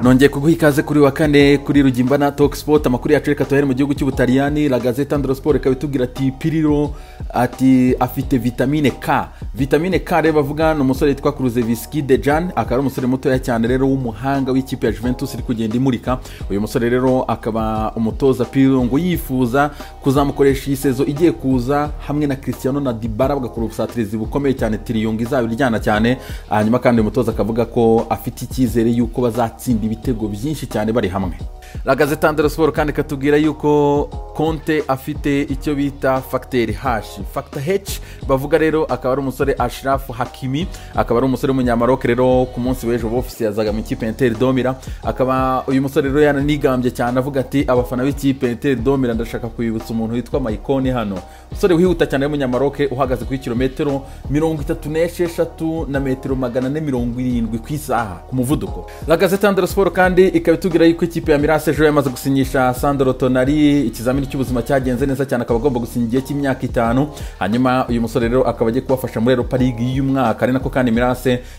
Nongeye kuguha ikaze kuri wa kane kuri Rugimbana Talk Sport. Amakuru yacu reka tuhere mu gihugu cy'Ubutaliyani. La Gazzetta dello Sport ikaba itubwira ati Pirlo ati afite vitamine K. Vitamine K rero bavuga ni umusore witwa Kulusevski Dejan, akaba ari umusore mutoya cyane rero w'umuhanga w'ikipe ya Juventus iri kugenda imurika. Uyu musore rero akaba umutoza Pirlo ngo yifuza kuzamukoresha iyi saison igiye kuza hamwe na Cristiano na Dybala, bagakora ubusatirizi bukomeye cyane, trio izaba iryana cyane. Hanyuma kandi uyu mutoza akavuga ko afite icyizere yuko bazatsinda ibitego byinshi cyane bari hamwe. La Gazzetta dello Sport kandi ikatubwira yuko Conte afite icyo bita facteur H. Factor H bavuga rero akaba ari umusore Achraf Hakimi, akaba ari umusore w'umunyamaroc rero ku munsi w'ejo office yazaga mu ikipe ya Inter de Milan. Akaba uyu musore rero yaranigambye cyane avuga ati abafana b'ikipe ya Inter de Milan ndashaka kwibutsa umuntu witwa Maicon hano, umusore wihuta cyane w'umunyamaroc uhagaze kuri kilometero 36 na metero 470 ku isaha ku muvuduko. La Gazzetta dello Sport kandi ikaba itubwira yuko ikipe ya Milan ejo yamaze gusinyisha Sandro Tonali, ikizamini cy'ubuzima cyagenze neza cyane, akaba agomba gusinya igihe cy'imyaka 5. Hanyuma uyu musore rero akaba agiye kubafasha muri Europa League y'umwaka. Ari nako kandi Milan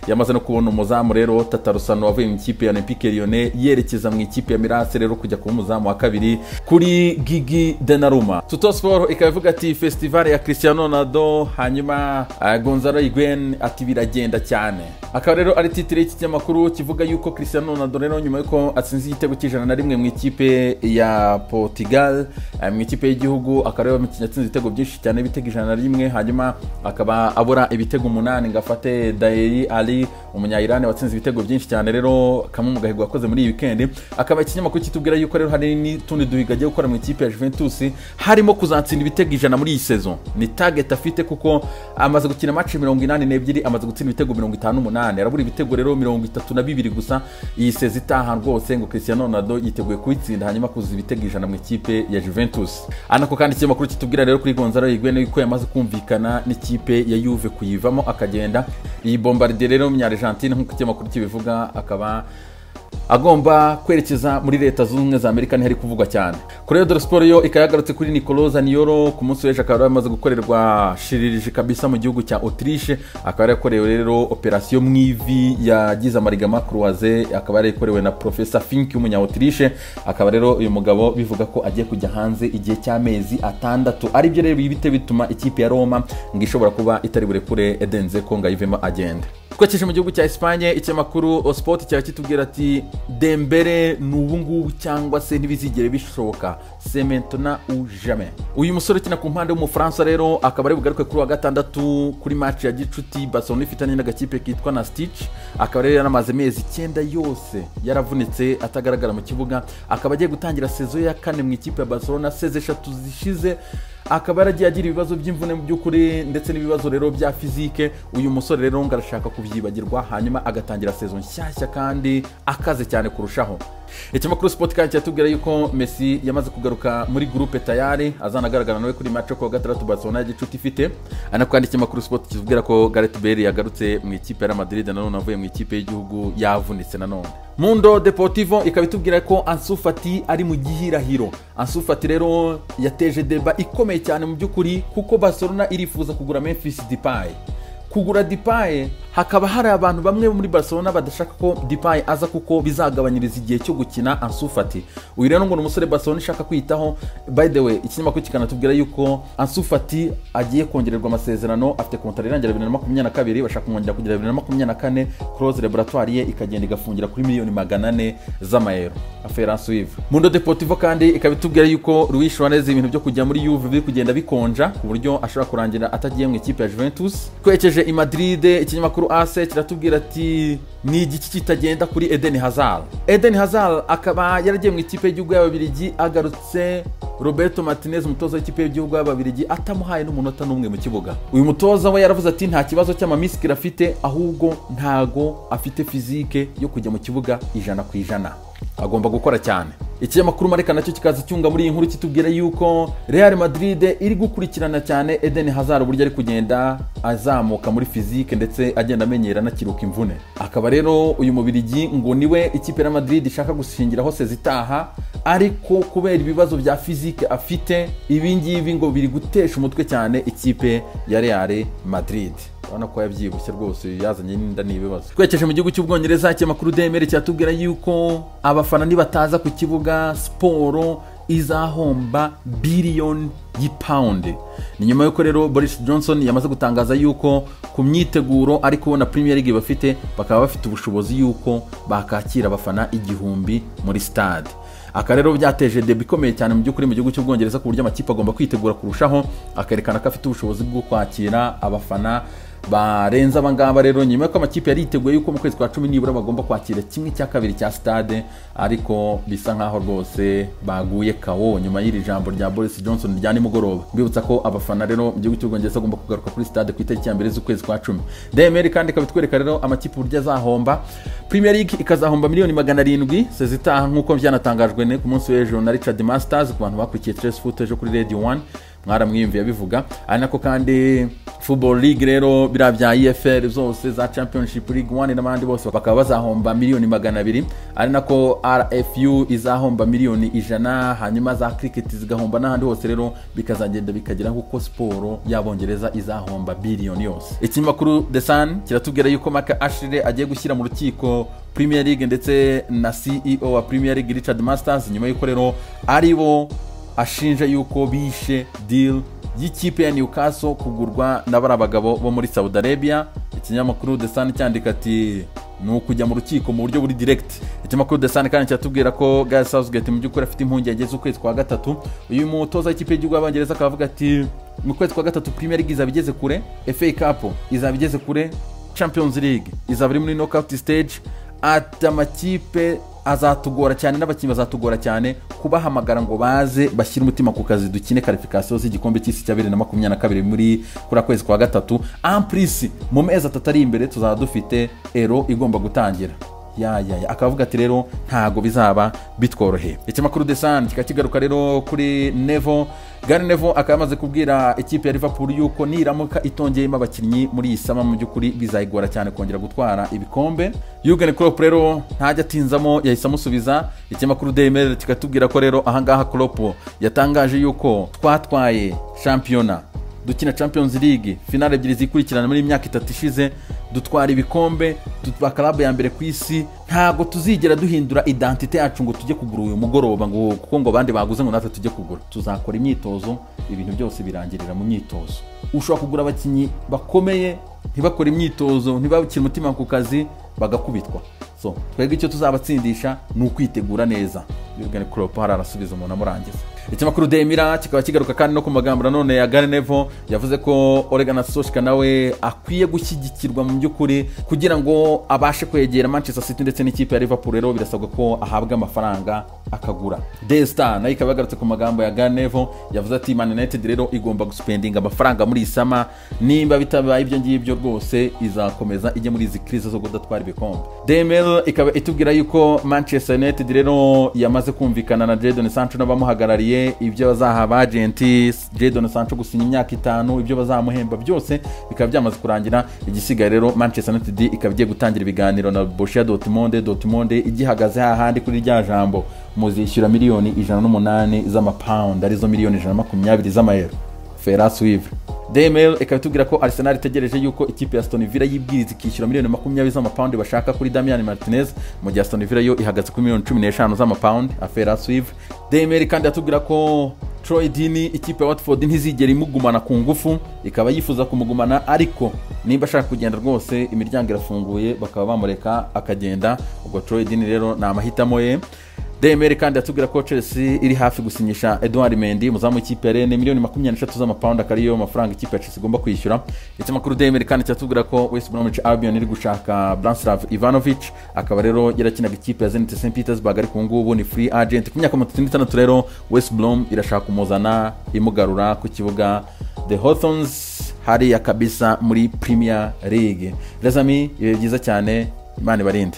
yamaze no kubona umuzamu rero Tatarusano wavuye mu ikipe ya Olympique Lyonnais yerekeza mu ikipe ya Milan rero kujya kuba umuzamu wa kabiri kuri Gigi Donnarumma. Tuttosport ikaba ivuga ati festival ya Cristiano Ronaldo, hanyuma Gonzalo Higuain ati biragenda cyane. Akaba rero ari titre y'iki kinyamakuru kivuga yuko Cristiano Ronaldo rero nyuma yuko atsinze igitego cy'101 mu ikipe ya Portugal, mu ikipe y'igihugu, akaba rero yatsinze ibitego byinshi cyane, ibitego 101, hanyuma akaba abura ibitego 8 ngo afate Daeri Ali umunya-Iran watsinze ibitego byinshi cyane rero, kamwe mu gahigo yakoze muri iyi weekend. Akaba ikinyamakuru kitubwira yuko rero hari n'utundi duhigo agiye gukora mu ikipe ya Juventus, harimo kuzatsinda ibitego 100 muri iyi saison. Ni target afite kuko amaze gukina match 82, amaze gutsinda ibitego 58, arabura ibitego rero 32 gusa iyi saison itaha rwose ngo Cristiano Ronaldo yiteguye kuyitsinda hanyuma kuzuza ibitego 100 mu ikipe ya Juventus. Anako kandi ikinyamakuru kitubwira rero kuri Gonzalo Higuain yuko yamaze kumvikana n'ikipe ya Juve kuyivamo akagenda. Iyi Bombardier rero mu Argentine nk'uko ikinyamakuru kibivuga akaba agomba kwerekeza muri Leta Zunze Ubumwe za Amerika, ntihari kuvugwa cyane. Corriere dello Sport yo ikaba yagarutse kuri Nicolo Zaniolo ku munsi w'ejo, akaba yamaze gukorerwa chirurgie kabisa mu gihugu cya Autriche, akaba yarakorewe rero operation mu ivi yagize ama ligaments croisés, akaba yarayikorewe na Professor Fink w'umunya Autriche. Akaba rero uyu mugabo bivuga ko agiye kujya hanze igihe cy'amezi 6, aribyo rero bibite bituma ikipe ya Roma ngo ishobora kuba itari burekure Edin Dzeko ngo ayivemo agende. Twerekeje mu gihugu cya Espagne, ikinyamakuru Sport cyaba kitubwira ati Dembele ni ubu ngubu cyangwa se ntibizigere bishoboka, c'est maintenant ou jamais. Uyu musore ukina ku mpande w'Umufaransa rero akaba ari bugaruke kuri wa gatandatu kuri match ya gicuti Barcelona ifitanye n'agakipe kitwa Nastic. Akaba rero yaramaze amezi 9 yose yaravunitse atagaragara mu kibuga, akaba agiye gutangira saison ya 4 mu ikipe ya Barcelona. Saison 3 zishize akaba yaragiye agira ibibazo by'imvune mu by'ukuri ndetse n'ibibazo rero bya physique. Uyu musore rero ngo arashaka kubyibagirwa hanyuma agatangira saison nshyashya kandi akaze cyane kurushaho. Ikinyamakuru Sport kandi cyatubwira yuko Messi yamaze kugaruka muri groupe tayari, azanagaragara nawe kuri match ku wa gatandatu Barcelona ya gicuti ifite. Anako kandi ikinyamakuru Sport kitubwira ko Gareth Bale yagarutse mu ikipe ya Real Madrid nanone avuye mu ikipe y'igihugu yavunitse nanone. Mundo Deportivo ikaba itubwira ko Ansu Fati ari mu gihirahiro. Ansu Fati rero yateje débat ikomeye cyane mu by'ukuri kuko Barcelona irifuza kugura Memphis Depay. Kugura Depay hakaba hari abantu bamwe muri Barcelona badashaka ko Depay aza kuko bizagabanyiriza igihe cyo gukina Ansu Fati. Uyu rero ngo ni umusore Barcelona ishaka kwitaho. By the way, ikinyamakuru kikanatubwira yuko Ansu Fati agiye kongererwa amasezerano, afite contrat irangira 2022, bashaka kumwongera kugera 2024, clause libératoire ye ikagenda igafungira kuri miliyoni 400 z'amayero. Affaire à suivre. Mundo Deportivo kandi ikaba itubwira yuko Luis Suarez ibintu byo kujya muri Juve biri kugenda bikonja ku buryo ashobora kurangira atagiye mu ikipe ya Juventus. Twerekeje i Madrid, ikinyamakuru AS kiratubwira ati ni igiki kitagenda kuri Eden Hazard. Eden Hazard akaba yaragiye mu ikipe y'igihugu y'Ababiligi, agarutse Roberto Martinez umutoza w'ikipe y'igihugu y'Ababiligi atamuhaye n'umunota n'umwe mu kibuga. Uyu mutoza we yaravuze ati nta kibazo cy'ama muscles afite, ahubwo ntago afite physique yo kujya mu kibuga 100%, agomba gukora cyane. Ikinyamakuru Marca nacyo kikaza cyunga muri iyi nkuru kitubwira yuko Real Madrid iri gukurikirana cyane Eden Hazard uburyo ari kugenda azamuka muri physique ndetse agenda amenyera anakiruka imvune. Akaba rero uyu mubirigi ngo niwe ikipe ya Madrid ishaka gushingiraho saison itaha, Ariko kubera ibibazo bya physique afite, ibi ngibi ngo biri gutesha umutwe cyane ikipe ya Real Madrid. Urabona ko yabyibushye rwose, yazanye n'inda n'ibibazo. Twerekeje mu gihugu cy'Ubwongereza, ikinyamakuru DMR cyatubwira yuko abafana nibataza ku kibuga, siporo izahomba biliyoni y'ipawundi. Ni nyuma y'uko rero Boris Johnson yamaze gutangaza yuko ku myiteguro ari kubona Premier League bafite, bakaba bafite ubushobozi yuko bakakira abafana 1000 muri stade. Aka rero byateje débat ikomeye cyane mu by'ukuri mu gihugu cy'Ubwongereza, ku buryo amakipe agomba kwitegura kurushaho, akerekana ko afite ubushobozi bwo kwakira abafana barenze abangaba. Rero nyuma y'uko amakipe yari yiteguye yuko mu kwezi kwa 10 nibura bagomba kwakira 1/2 cya stade, ariko bisa nkaho rwose baguye kawo nyuma y'iri jambo rya Boris Johnson rya nimugoroba. Mbibutsa ko abafana rero mu gihugu cy'Ubwongereza bagomba kugaruka kuri stade ku itariki ya 1 z'ukwezi kwa 10. DMR kandi ikaba itwereka rero amakipe uburyo azahomba. Premier League ikazahomba miliyoni 700 sezitaha, nk'uko byanatangajwe ku munsi w'ejo na Richard Masters. Ku bantu bakurikiye Trace Foot ejo kuri Radio 1 mwaramwiyumviye abivuga. Ari nako kandi Football League rero, biriya bya EFL zose za Championship, League 1 n'abandi bose bakaba bazahomba miliyoni 200. Ari nako RFU izahomba miliyoni 100, hanyuma za cricket zigahomba n'ahandi hose. Rero bikazagenda bikagera kuko siporo y'Abongereza izahomba biliyoni yose. Ikinyamakuru The Sun kiratubwira yuko Mike Ashley agiye gushyira mu rukiko Premier League ndetse na CEO wa Premier League Richard Masters, nyuma y'uko rero ari bo ashinja yuko bishe deal y'ikipe ya Newcastle kugurwa na bari abagabo bo muri Saudi Arabia. Ikinyamakuru The Sun cyandika ati ni ukujya mu rukiko mu buryo buri direct. Ikinyamakuru The Sun kandi kiratubwira ko Gareth Southgate mu by'ukuri afite impungenge z'ukwezi kwa gatatu. Uyu mutoza w'ikipe y'igihugu y'Abongereza akaba avuga ati mu kwezi kwa gatatu Premier League izaba igeze kure, FA Cup izaba igeze kure, Champions League izaba iri muri knockout stage, ati amakipe azatugora cyane n'abakinnyi bazatugora cyane kubahamagara ngo baze bashyire umutima ku kazi, dukine qualification z'igikombe cy'isi cya 2022 muri kuri kwezi kwa gatatu. En plus mu mezi 3 ari imbere tuzaba dufite Euro igomba gutangira. Ya akavuga ati rero ntago bizaba bitworoheye. Ikinyamakuru The Sun kikakigaruka rero kuri Neville. Gary Neville akaba yamaze kubwira ikipe ya Liverpool yuko niramuka itongeyemo abakinnyi muri iyi summer, mu by'ukuri bizayigora cyane kongera gutwara ibikombe. Jurgen Klopp rero ntajya atinzamo, yahise amusubiza. Ikinyamakuru Daily Mail kikatubwira ko rero ahangaha Klopp yatangaje yuko twatwaye shampiyona, dukina Champions League finale 2 zikurikirana muri imyaka 3 ishize, dutwara ibikombe, tutwa club ya mbere ku isi, ntago tuzigera duhindura identité yacu ngo tujye kugura uyu mugoroba ngo kuko ngo abandi baguze ngo natwe tujye kugura. Tuzakora imyitozo, ibintu byose birangirira mu myitozo. Ushobora kugura abakinyi bakomeye ntibakora imyitozo, ntibabukire umutima ku kazi, bagakubitwa. So twebwe icyo tuzabatsindisha ni ukwitegura neza. Jurgen Klopp arasubiza umuntu amurangiza. Ikinyamakuru Daily Mirror kikaba kigaruka kandi no ku magambo nanone ya Gary Neville, yavuze ko Ole Gunnar Solskjaer nawe akwiye gushyigikirwa mu by'ukuri kugira ngo abashe kwegera Manchester City ndetse n'ikipe ya Liverpool. Rero birasabwa ko ahabwa amafaranga akagura. The Star nayo ikaba yagarutse ku magambo ya Gary Neville, yavuze ati Man United rero igomba guspendinga amafaranga muri iyi summer, nimba bitabaye ibyo ngibyo rwose izakomeza ijye muri izi crise zo kudatwara ibikombe. Daily Mail ikaba itubwira yuko Manchester United rero yamaze kumvikana na Jadon Sancho n'abamuhagarariye, ibyo bazaha agenti Jadon Sancho gusinya imyaka 5, ibyo bazamuhemba byose bikaba byamaze kurangira. Igisigaye rero Manchester United ikaba igiye gutangira ibiganiro na Borussia Dortmund. Dortmund igihagaze hahandi kuri rya jambo muzishyura miliyoni 108 z'amapawundi, arizo miliyoni 120 z'amayero. Ferras Weaver. Daily Mail ikaba itubwira ko Arsenal itegereje yuko ikipe ya Aston Villa yibwiriza ikishyura miliyoni 20 z'amapawundi bashaka kuri Damian Martinez, mu gihe Aston Villa yo ihagaze kuri miliyoni 15 z'amapawundi. Affaire Swift. Daily Mail kandi yatubwira ko Troy Deeney ikipe ya Watford ntizigera imugumana ku ngufu, ikaba yifuza kumugumana, ariko nimba ashaka kugenda rwose imiryango irafunguye bakaba bamureka akagenda. Ubwo Troy Deeney rero ni amahitamo ye. Daily Mail kandi yatubwira ko Chelsea iri hafi gusinyisha Edouard Mendy muzamu w'ikipe ya Rennes, miliyoni 23 z'amapawundi akariyo mafaranga ikipe ya Chelsea igomba kwishyura. Ikinyamakuru Daily Mail kandi cyatubwira ko West Bromwich Albion iri gushaka Branislav Ivanovic, akaba rero yarakinaga ikipe ya Zenit St Petersburg, ariko ngubu ni free agent ku myaka 36. Rero West Brom irashaka kumuzana imugarura ku kibuga The Hawthorns hariya kabisa muri Premier League. Les amis, ibihe byiza cyane, Imana ibarinde.